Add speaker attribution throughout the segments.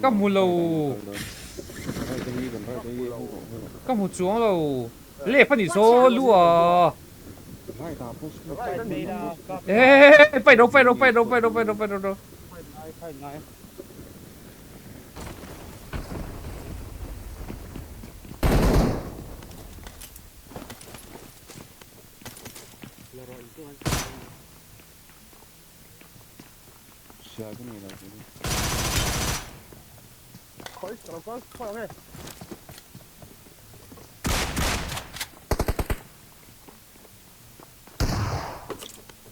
Speaker 1: Ka hmu lo. Ka hmu chuang lo. Left a nih saw lu a. Eeeeee fight ro fight ro fight ro fight ro fight ro fight ro.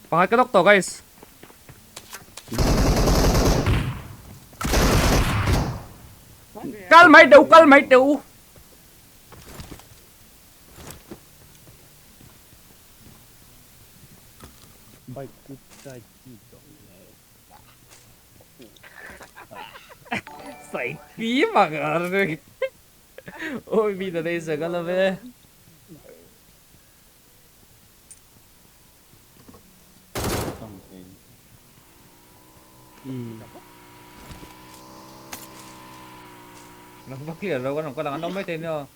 Speaker 1: Pakhat ka dawk tawh guys. Kal mai teh u kal mai teh u. Sai pi mak Ôi mi ta đây giờ là về. Nó không clear đâu, nó có đang nó mấy tên nữa.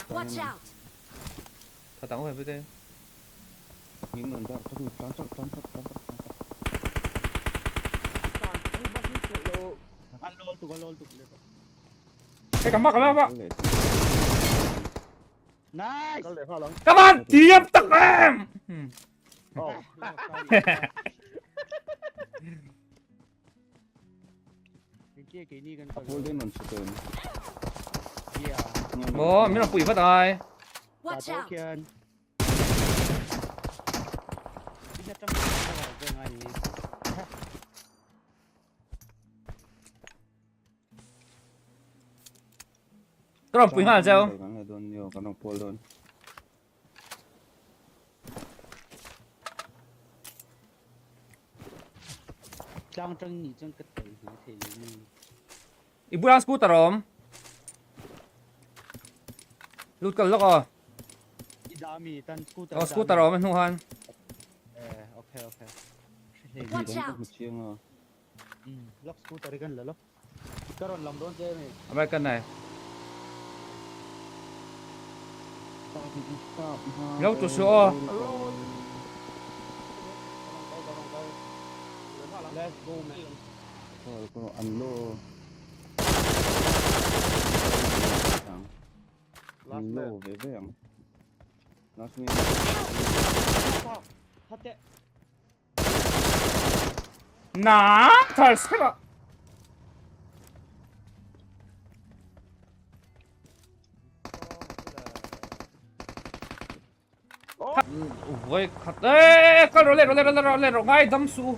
Speaker 2: Watch out!
Speaker 1: Thật tao không phải tên. Cái cắm mắt cắm mắt.
Speaker 3: Nice!
Speaker 1: Các bạn tiếp tục em. Bố, mình là quỷ phát rồi.
Speaker 2: Watch out!
Speaker 1: Cái lòng quỷ hả sao? Ibu lang scooter om. Lut kal lok aw. Aw scooter awm a hnu khan.
Speaker 3: Okay okay.
Speaker 2: Watch out!
Speaker 3: Lock scooter hi kan la lo. Ka rawn lam dawn che mi.
Speaker 1: American này. Lo tu su aw.
Speaker 3: Let's go man.
Speaker 1: Na, thar sera. Voi khat e kal ro le ro le ro le ro ngai dam su.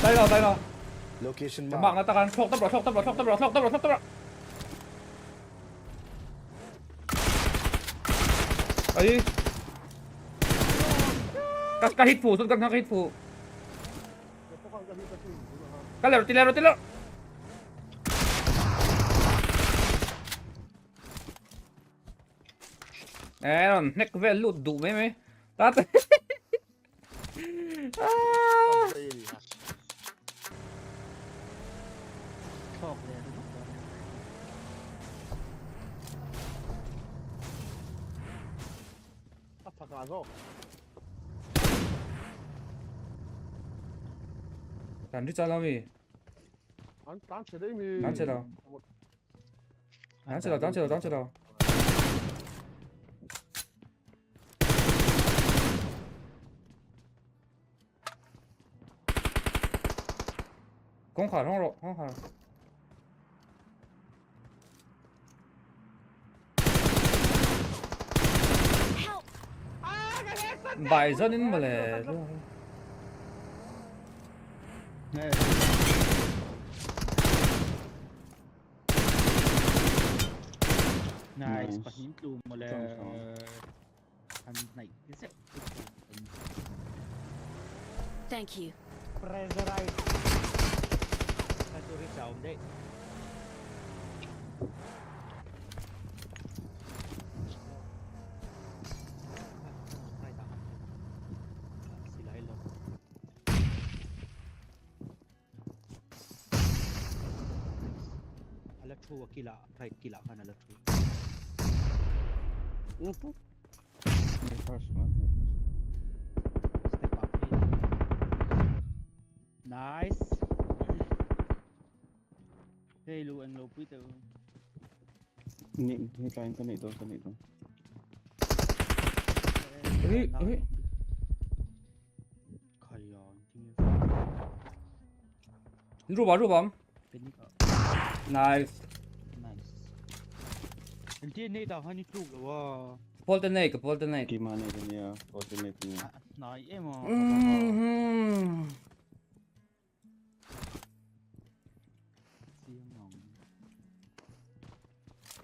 Speaker 1: Đây rồi, đây rồi.
Speaker 4: Location
Speaker 1: Các
Speaker 4: marked.
Speaker 1: bạn đã ta kan thlok tap ro thlok tap ro thlok tap ro thlok tap ro thlok tap ro. Ấy. Các các hit phụ, các các hit phụ. Các lẹ rồi, tì lẹ rồi. Ê, nó neck về lụt đủ mấy mấy. Ta Làm đi cho nó mi. Đáng chết đâu. Đáng chết đâu, đáng chết đâu, đáng chết đâu. Không khả không rồi, không khả.
Speaker 2: Help!
Speaker 1: Bài rất đến mà lẹ.
Speaker 3: Nice. Pahnim tlu mole. An này cái sẽ.
Speaker 2: Thank you.
Speaker 3: Pressurize. Pressurize ông đấy. thu a kilah right kilah khan a la thu. Step up phei. Nice. Hei lu eng lo pui teh u.
Speaker 4: Ni he tlaiin ka neih dawn ka neih dawn.
Speaker 1: Ui ui. Ruba ruba. Nice.
Speaker 3: Nice. Entir nei dah khan i tluk lo a.
Speaker 1: Paul te nei ka Paul te nei.
Speaker 4: Kima nei ka nia Paul te nei ka nia.
Speaker 3: Nai em a.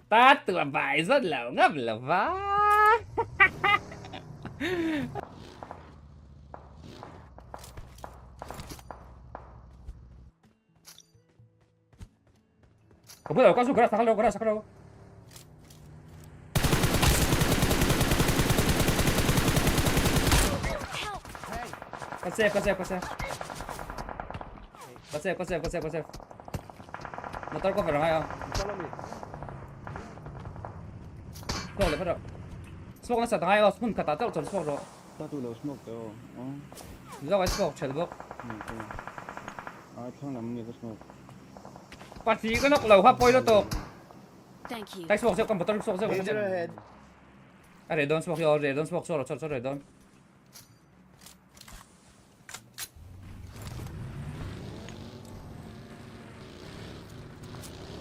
Speaker 1: Ta tựa bài rất là ngập là vá. Ka bulah ka zu gara sakalo gara sakalo. Ka save ka save ka save. Ka save ka save ka save ka save. Motor cover ang ngai a. Smoke leh phawt rawh. Smoke nasa ta ngai aw hmun khatah chauh chuan smoke rawh.
Speaker 4: Ta tu lo smoke teh aw.
Speaker 1: Zawk ai smoke ṭhelh bawk.
Speaker 4: A thlang lam nge ka smoke.
Speaker 1: Pahnih ka nawk lo kha pawi lutuk.
Speaker 2: Thank you.
Speaker 1: Tai smoke zeuh ka motor smoke zeuh.
Speaker 5: Danger ahead.
Speaker 1: A reh dawn smoke hi aw reh dawn smoke chaw rawh chaw reh dawn.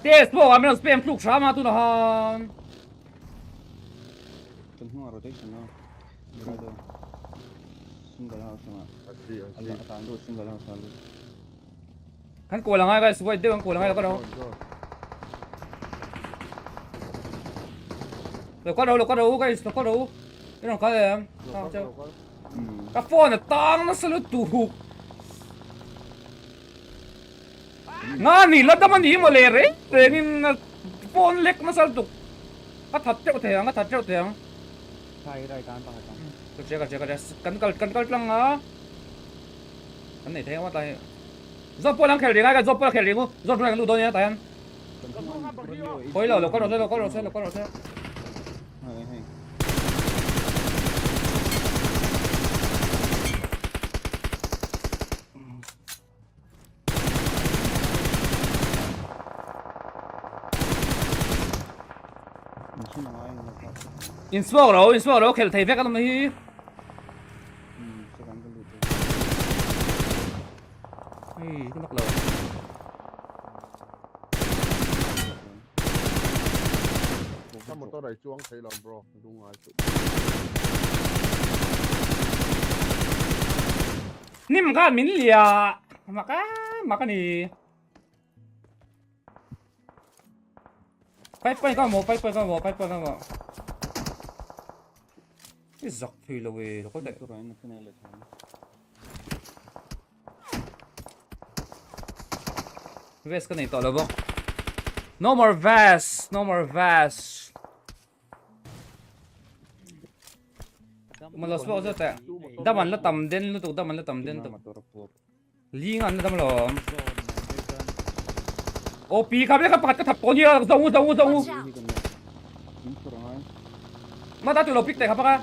Speaker 1: Te smoke ah min rawn spam tluk hram a tunah han.
Speaker 4: Kan hnungah rotation a. Rider. Single house lamah. A tan lut single house ah lut.
Speaker 1: Kan kual angai guys, wait deuh an kual angai lo ka ro. Lo ka ro lo ka ro guys, lo ka ro. I rawn kal em? Ka phone a tang nasa lutuk. Nga ni la dam ani maw le reng rengin phone lek nasa lutuk. A that teuh thei ang, a that teuh thei ang. Ka hria ka hria ka hria kan kal kan kal tlang a. Kan nei thei ang tlai hi. Zawt pawh an khel ring a, zawt pawh a khel ring u. Zawt ruai kan luh dawn nia tah hian. Pawi lo, lo kal rawh se, lo kal rawh se, lo kal rawh se. In smoke ro, in smoke ro, khel thei vek alawm hi. Hei, ka nak lo.
Speaker 6: Ka motor ai chuang thei lo bro, dung ngai chu.
Speaker 1: Nim khan min lia mak a mak a ni. Five point ka mamawh, five point ka mamawh, five point ka mamawh. I zak thei lo e, lo kal teh. Vest ka nei tawh lo bawk. No more vest, no more vest. Malos pawh zawt eh. Dam an la tam den lutuk, dam an la tam den lutuk. Ling an la tam alawm. OP kha vel kha pakhat ka thap tawh nia, zo zo zo.
Speaker 2: Watch out!
Speaker 1: Mata tu lo pick teh kha paka.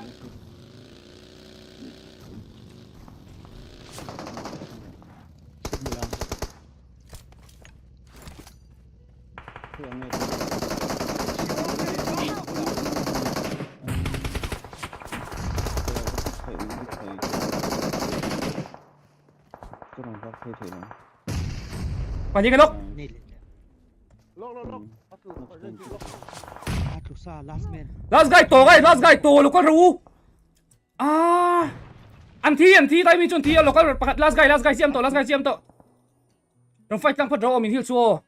Speaker 1: Pahnih ka lawk. Last guy to guys, last guy to local ru. Ah. An thi an thi tai mi chun thi local pakhat last guy last guy siam to last guy siam to. Rawn fight tlang phawt rawh aw min hil chu aw.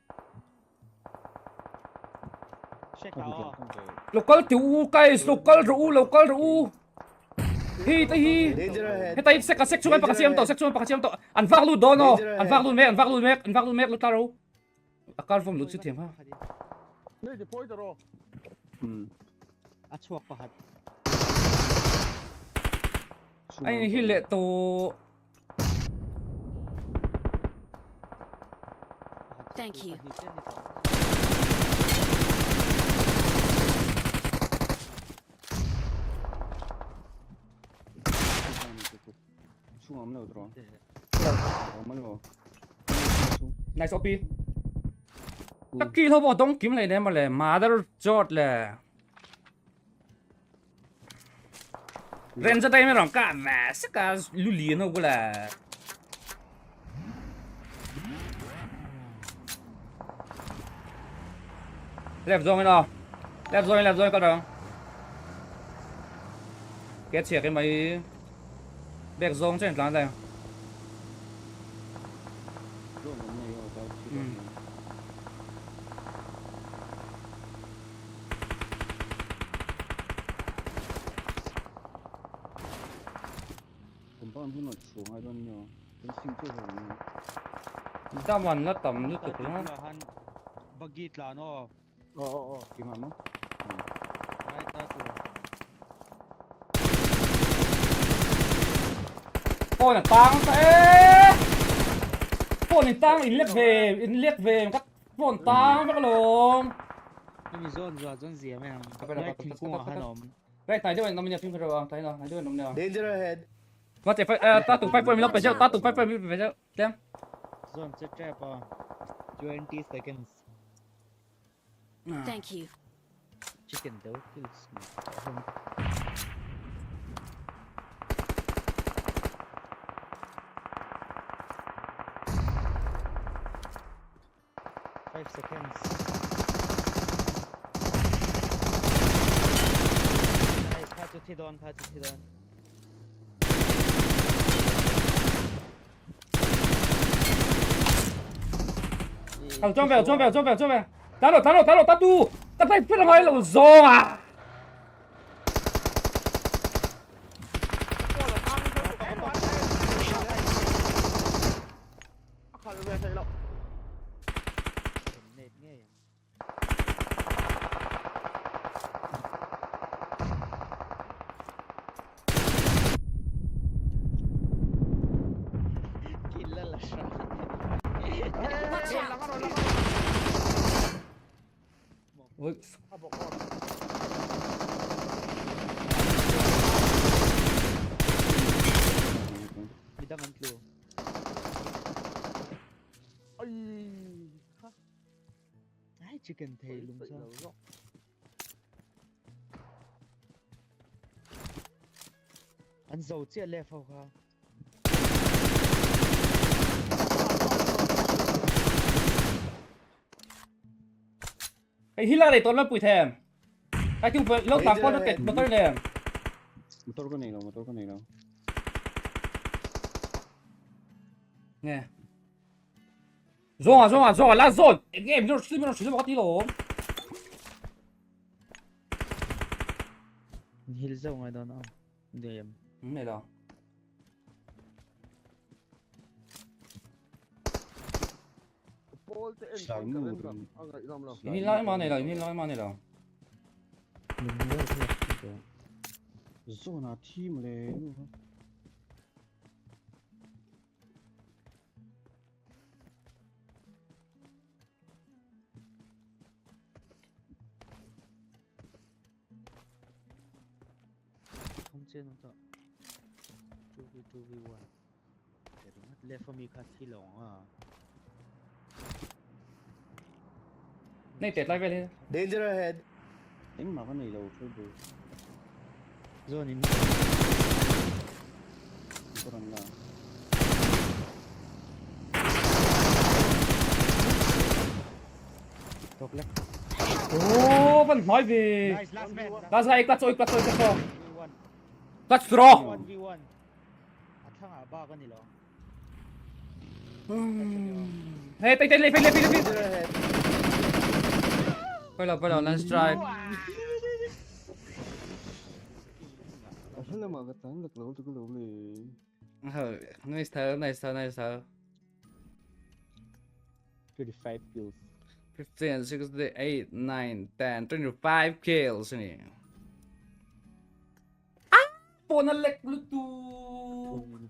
Speaker 1: Lo kal tih u guys lo kal rawh u lo kal rawh u. Hei te hi heta hi sek a sek chunga pakhat siam tawh sek chunga pakhat siam tawh an vak lut dawn aw an vak lut mek an vak lut mek an vak lut mek lo tlar rawh u. A kar vawm lut chu thiam ha.
Speaker 3: A chhuak pakhat.
Speaker 1: A inhil leh tawh.
Speaker 2: Thank you.
Speaker 4: Chhung awm lo tawh. Awm lo.
Speaker 1: Nice OP. Ka kill ho pawh dawng kim leh nem mawle mother chawt le. Ren za dai mai rong ka ve saka lu lian ho kula. Left zone in aw. Left zone left zone kal rong. Ke chhiak in mai. Back zawng chen tlan dai. Daman la tam lutuk la.
Speaker 3: Buggy tlan aw.
Speaker 6: Aw aw aw.
Speaker 4: Keimah maw?
Speaker 3: Right ta tur.
Speaker 1: Phone a tang ta e. Phone in tang in lek ve in lek ve ka phone tang vek alawm.
Speaker 3: Hemi zawn zuah chuan zia mai ang. Lai thingkung ah khan a awm.
Speaker 1: Right hnai deuh in awm ania fimkhur deuh a hnai hnai deuh in awm ania.
Speaker 6: Danger ahead.
Speaker 1: Mate ta tu five point min lo pe zeuh ta tu five point min lo pe zeuh tlem.
Speaker 3: Zawn che trap a 20 seconds.
Speaker 2: Thank you.
Speaker 3: Chicken deuh kills 5 seconds. Nice, kha chu thi dawn, kha chu thi dawn.
Speaker 1: Thằng cho về, cho về, cho về, cho về. Tán rồi, tán rồi, tán rồi, tán tu. Tán tay phết là ngay là gió à.
Speaker 2: Watch out!
Speaker 3: Midang an tlu. Ai chicken thei lung sa. An zo chiah left ho kha.
Speaker 1: Hei hi la rei tawn pui them. Ai chung lo tang pawn a pet motor nen.
Speaker 4: Motor ka nei lo, motor ka nei lo.
Speaker 1: Nge. Zawnga zawnga zawnga la zawn. Eng nge min rawn hrilh min rawn hrilh emaw ka ti lo.
Speaker 3: Hil zauh ngai dawn a. Damn.
Speaker 1: Nei lo.
Speaker 6: Paul te en chuan ka rem lam a ngaihnawm lo.
Speaker 1: In lai ma nei lo, in lai ma nei lo.
Speaker 4: Zona thi mawle nu kha.
Speaker 3: Thum chen awm tawh. 2v2v1. Te ringawt left ami kha thi lo ang a.
Speaker 1: Nei tet lai vel hi.
Speaker 6: Danger ahead.
Speaker 4: Engmah ka nei lo thil bur.
Speaker 3: Zawn in.
Speaker 4: Ka rawn la.
Speaker 3: Tawk lek.
Speaker 1: Oh, van hmai ve.
Speaker 3: Nice last man.
Speaker 1: Last guy, clutch oi, clutch oi, clutch oi.
Speaker 3: 1v1.
Speaker 1: Clutch draw.
Speaker 3: 1v1. A thlang ah bak a ni lo.
Speaker 1: Hey, tay tay left, left, left. Pala, pala, nice try.
Speaker 4: A hla lamah ka tlan lak lo chu ka lo le.
Speaker 1: Nice tho, nice tho, nice tho.
Speaker 3: 25 kills.
Speaker 1: 15, 16, 8, 9, 10, 25 kills a ni. Ah! Phone a lek lutuk.